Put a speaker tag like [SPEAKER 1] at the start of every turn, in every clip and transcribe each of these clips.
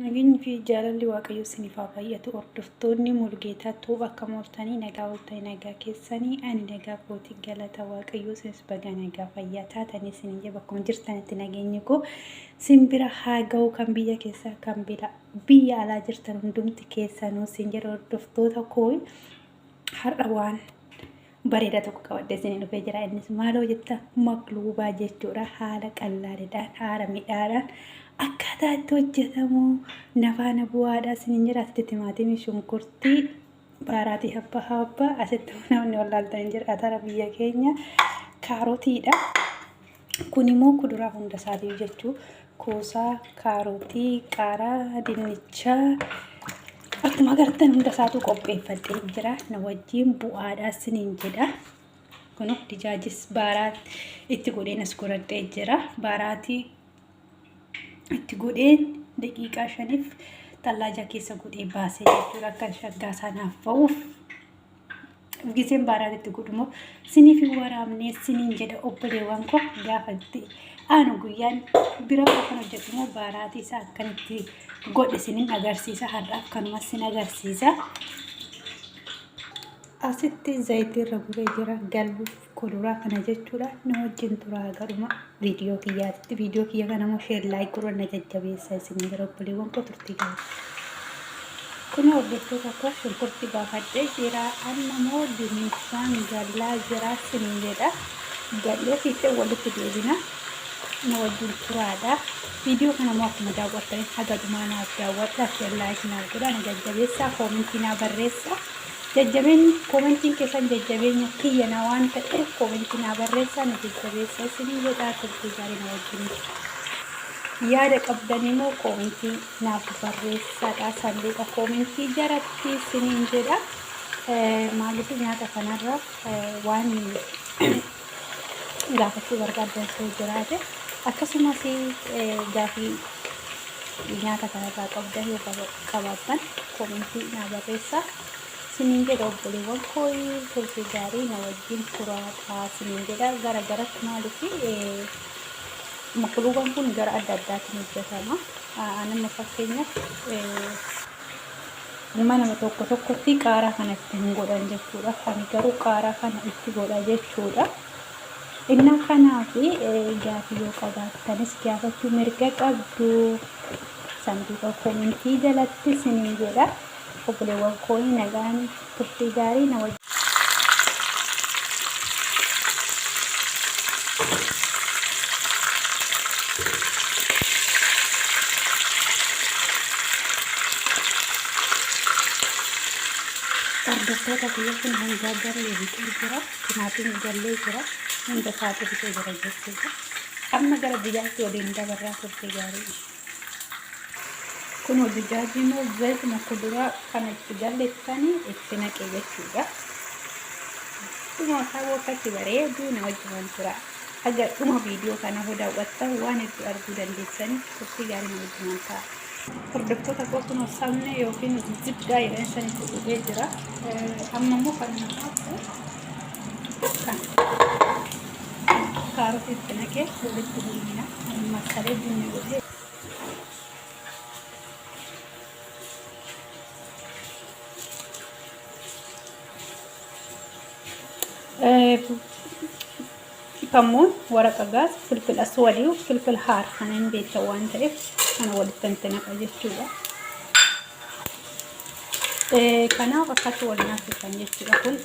[SPEAKER 1] Nageenyi fi jaalalli Waaqayyoo isiniif haa baay'atu. Hordoftoonni Mulugeetaa Tuub akkam ooltanii nagaa ooltanii nagaa keessanii ani nagaa kooti galata Waaqayyoo isinis baga nagaa fayyaa taatanii isiniin jedha bakkuma jirtanitti nageenyi koo sin bira haa ga'u kan biyya keessaa kan bira biyya alaa jirtan hundumti keessanuu sin jedha hordoftoota koo har'a waan bareedaa tokko qabadhee isinii dhufee jira. Innis maaloo jetta makluubaa jechuudha. Haala qallaaliidhaan, haala midhaadhaan akkaataa itti hojjetamu nafaana bu'aadha isiniin jira. Asitti timaatimii, shunkurtii, baaraatii habba habba asitti namni wallaaltan hin jira. Atara biyya keenya kaarotiidha. Kun immoo kuduraa hunda isaatii jechuu kuusaa, kaarotii, qaaraa, dinnichaa akkuma agartan hunda isaatu qopheeffadhee jira. Na wajjin bu'aadhaa siniin jedha. Kun dijaajis baaraa itti godheen as godhadhee jira. Baaraatii itti godheen daqiiqaa 5f tallaajaa keessa godhee baasee jechuudha. Akka shaggaa sanaaf ba'uuf. Giseen baaraat itti godhumoo siniif hin waraabnee siniin jedha obboleewwan koo gaafa itti aanu guyyaan bira kan hojjedhu immoo baaraatii isaa akkanitti godhe sinin agarsiisa har'aaf kanuma sin agarsiisa. Asitti zayitii irra gubee jira galbuuf kuduraa kana jechuudha na wajjin turaa garuma viidiyoo kiyyaatitti viidiyoo kiyya kana immoo sheer laayik godhuun na jajjabeessa isin jira obboleewwan koo turtii gaarii. Kun hordoftoota koo shunkurtii baafadhee jira amma immoo dinnichaan gallaa jira sinin jedha gallee fiixee walitti deebina na wajjin turaadha. Viidiyoo kana immoo akkuma daawwattaniin haga dhumaa naaf daawwadha sheer laayik naaf godhaa na jajjabeessaa koomentii naa barreessaa. Jajjabeenyi koomentiin keessan jajjabeenya kiyya na waan ta'eef koomentii naa barreessaa na jajjabeessa isinii jedhaa turtii gaarii na wajjin. Yaada qabdan immoo koomentii naaf barreessaadha sanduuqa koomentii jaratti isiniin jedha. Maaliif nyaata kanarra waan gaafachuu barbaaddan yoo jiraate akkasumas gaafii nyaata kanarraa qabdan yoo qabaattan koomentii naa barreessaa siniin jedha obboleewwan koo turtii gaarii na wajjin turaadha siniin jedha gara garatti maaliif makluubaan kun gara adda addaatiin hojjetama anamma fakkeenyaaf Mana tokko tokkotti qaaraa kana itti hin godhan jechuudha. Ani garuu qaaraa kana itti godha jechuudha. Innaa kanaaf gaafii yoo qabaattanis gaafachuu mirga qabdu. Sanduuqa koomentii jalatti isiniin jedha. Obboleewwan koo nagaan turtii gaarii na wajjin. Hordoftoota kiyya kun hanga gallee fixee jira. Timaatiin gallee jira. Hunda isaatu fixee jira jechuudha. Amma gara dijaajii waliin dabarraa turte gaarii. Kun dijaajii immoo zayituma kuduraa kana itti galleessanii itti naqe jechuudha. Dhuma isaa wakkatti bareedu na wajjumaan tura. Haga dhuma viidiyoo kana hoo daawwattan waan hedduu arguu dandeessanii turtii gaarii na wajjumaan ta'a. Hordoftoota koo kunoo sabne yookiin zibdaa jedhan sanitti godhee jira. Amma immoo kan na hafu kan kaarotii itti naqee walitti bulmina. Masalee bunni godhee. Kammuun waraqa gaas filfil aswadii filfil haar kana hin beektan waan ta'eef kana walitti itti naqa jechuudha. Kanaaf akkatti wal nyaachistan jechuudha. Kun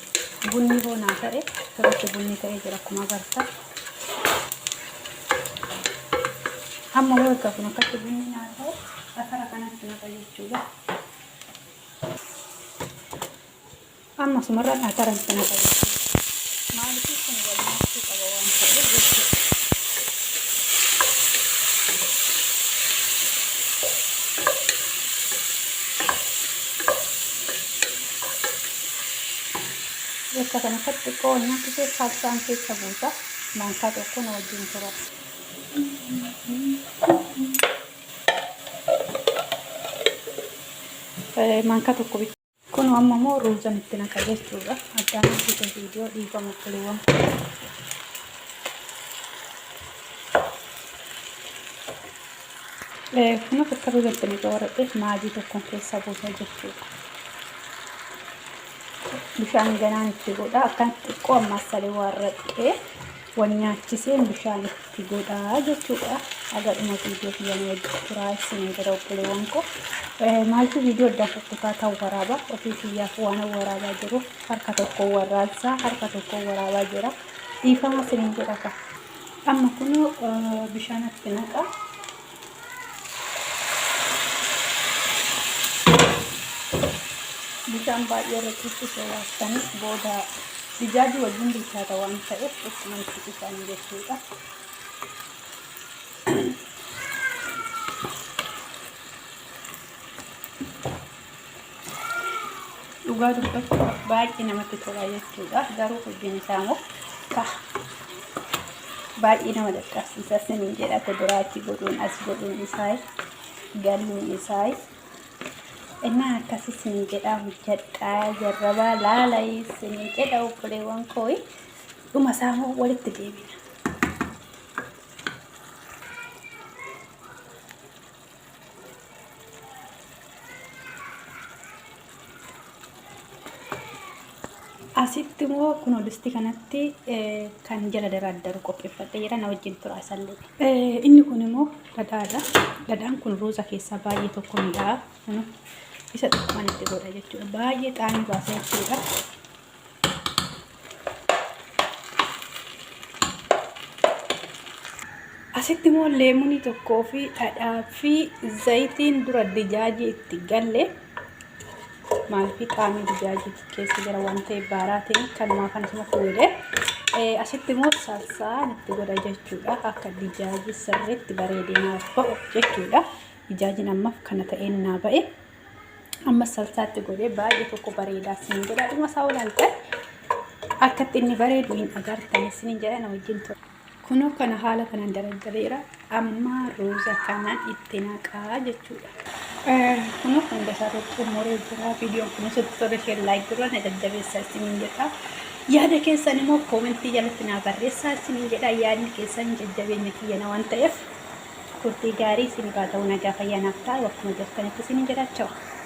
[SPEAKER 1] bunni hoonaa ta'e sirriitti bunni ta'ee jira akkuma agartan. Amma immoo erga kun akkatti bunni naa ta'e afara kanatti naqa jechuudha. Amma asumarraan atara itti naqa jechuudha. Maaliif kun wal nyaachuu qaba waan ta'eef jechuudha. Bakka kana akkatti xiqqoo wal nyaachisee saalsaan keessa buusa. Maankaa tokko na wajjin tura. Maankaa tokko bicha. Kun amma immoo ruuzan itti naqa jechuudha. Addaan hojjete viidiyoo dhiifama obboleewwan. Kun akka ruuza itti naqee waraqee maajii tokkoon keessaa buusaa jechuudha. Bishaan ganaan itti godha. Akkan xiqqoo ammaas salee waraqee wal nyaachiseen bishaan itti godha jechuudha. Haga dhuma viidiyoo kiyyaan wajjin turaa isin jedha obboleewwan koo. Maaltu viidiyoo addaan kukkutaa ta'u waraaba ofii kiyyaaf waan waraabaa jiruuf harka tokko warraansaa harka tokko waraabaa jira. Dhiifama isiniin jedha ka. Amma kunoo bishaan itti naqa. Bishaan baay'ee irra ciccise waattanii booda dijaajii wajjin bilchaata waan ta'eef xiqquma itti cisan jechuudha. Dhugaa dubbachuudhaaf baay'ee namatti tola jechuudha. Garuu hojiin isaa immoo baay'ee nama dadhabsiisa sinin jedha kuduraa achi godhuun as godhuun isaa galuun isaa innaa akkasii sinin jedha hojjedhaa jarrabaa laalaa sinin jedha obboleewwan koo dhuma isaa immoo walitti deebina. Asitti immoo kunoo distii kanatti kan jala daraaddaru qopheeffadhee jira na wajjin tura isallee. Inni kun immoo dhadhaadha. Dhadhaan kun ruuza keessaa baay'ee tokko mi'aa. Isa xiqqoon itti godha jechuudha. Baay'ee xaamii baasa jechuudha. Asitti immoo leemunii tokkoo fi dhadhaa fi zayitiin dura dijaajii itti galle maaliif xaamii dijaajii keessa jira waan ta'eef baaraatiin kanumaa kan isumatti godhe. Asitti immoo salsaan itti godha jechuudha. Akka dijaajii sirriitti bareedee naaf ba'u jechuudha. Dijaajiin ammaaf kana ta'een naa ba'e. Amma salsaatti godhee baay'ee tokko bareedaa isin jedha. Dhuma isaa olaaltan akkatti inni bareedu hin agartan isin jedha na wajjin ture. Kunoo kana haala kanaan daradareera. Amma ruuza kana itti naqaa jechuudha. Kunoo hunda isaa xumuree jira. Viidiyoon kun sitti tole isheen laayik godhaa na jajjabeessaa isiniin jedha. Yaada keessan immoo koomentii jalatti naa barreessaa isiniin jedha. Yaadni keessan jajjabeenya kiyyana waan ta'eef turtii gaarii isin haa ta'u nagaa fayyaa naaf ta'a. Bakkuma jirtanitti isiniin jedha. Chawaa.